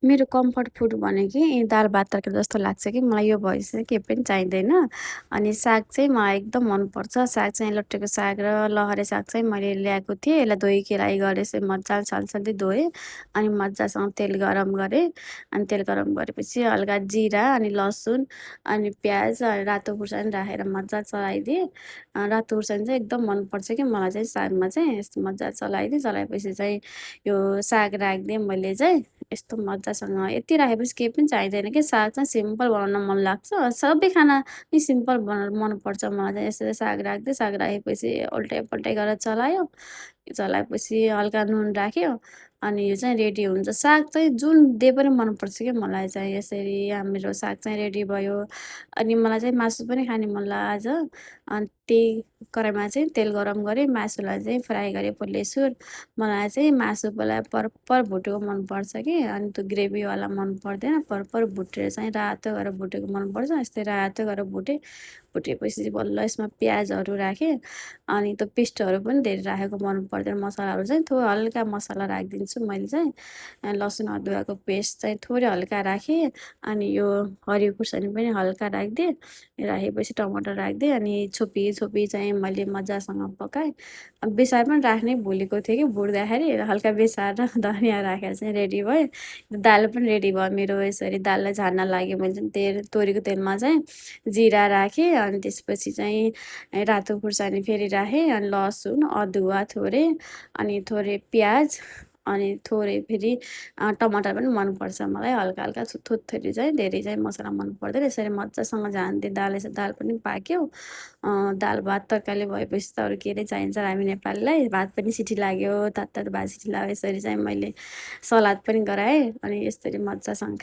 मेरो comfort food भनेकै दाल भात तरकारी जस्तो लाग्छ कि मलाई यो भएपछि चाहिँ केही पनि चाहिँदैन। अनि साग चाहिँ मलाई एकदम मनपर्छ। साग चाहिँ लट्टेको साग र लहरे साग चाहिँ मैले ल्याएको थिएँ। यसलाई धोई केराई गरेँ यसरी मजाले छलछल्दी धोएँ। अनि मजासँग तेल गरम गरेँ। अनि तेल गरम गरेपछि हल्का जिरा अनि लसुन अनि प्याज अनि रातो खुर्सानी राखेर मजाले चलाइदिएँ। रातो खुर्सानी चाहिँ एकदम मनपर्छ कि मलाई चाहिँ सागमा चाहिँ। यस्तो मजाले चलाइदिएँ। चलाएपछि चाहिँ यो साग राखिदिएँ मैले चाहिँ। यस्तो मजासँग यति राखेपछि केही पनि चाहिँदैन कि साग चाहिँ सिम्पल बनाउन मन लाग्छ। सबै खाना नि सिम्पल बनाउन मनपर्छ मलाई चाहिँ। यसरी साग राखिदिएँ। साग राखेपछि उल्टाइ-पल्टाइ गरेर चलायो। चलाएपछि हल्का नुन राख्यो। अनि यो चाहिँ रेडी हुन्छ। साग चाहिँ जुन दे पनि मनपर्छ क्या मलाई चाहिँ। यसरी मेरो साग चाहिँ रेडी भयो। अनि मलाई चाहिँ मासु पनि खाने मन लाग्यो आज। अनि त्यही कराईमा चाहिँ तेल गरम गरेँ। मासुलाई चाहिँ फ्राई गरेँ पोलेसुर। मलाई चाहिँ मासु पहिला परपर भुटेको मनपर्छ कि। अनि त्यो ग्रेभीवाला मन पर्दैन। परपर भुटेर चाहिँ रातो गरेर भुटेको मनपर्छ। यस्तै रातो गरेर भुटेँ। भुटेपछि बल्ल यसमा प्याजहरू राखेँ। अनि त्यो पेस्टहरू पनि धेरै राखेको मन पर्दैन। मसलाहरू चाहिँ हल्का मसला राखिदिन्छु मैले चाहिँ। लसुन अदुवाको पेस्ट चाहिँ थोरै हल्का राखेँ। अनि यो हरियो खुर्सानी पनि हल्का राखिदिएँ। राखेपछि टमाटर राखिदिएँ। अनि छोपी चाहिँ मैले मजासँग पकाएँ। बेसार पनि राख्नै भुलेको थिएँ कि भुट्दाखेरि हल्का बेसार र धनिया राखेर चाहिँ रेडी भयो। दाल पनि रेडी भयो मेरो। यसरी दाललाई झार्न लाग्यो मैले चाहिँ तोरीको तेलमा चाहिँ जिरा राखेँ। अनि त्यसपछि चाहिँ रातो खुर्सानी फेरि राखेँ। अनि लसुन अदुवा थोरै अनि थोरै प्याज अनि थोरै फेरि टमाटर पनि मनपर्छ मलाई। हल्का हल्का थोरै चाहिँ धेरै चाहिँ मसला मन पर्दैन। यसरी मजासँग झानिदिएँ। दाल पनि पाक्यो। दाल भात तरकारी भएपछि त अरू के नै चाहिन्छ र हामी नेपालीलाई। भात पनि सिटी लाग्यो। तात भात सिटी लाग्यो। यसरी चाहिँ मैले सलाद पनि गराएँ। अनि यसरी मजासँग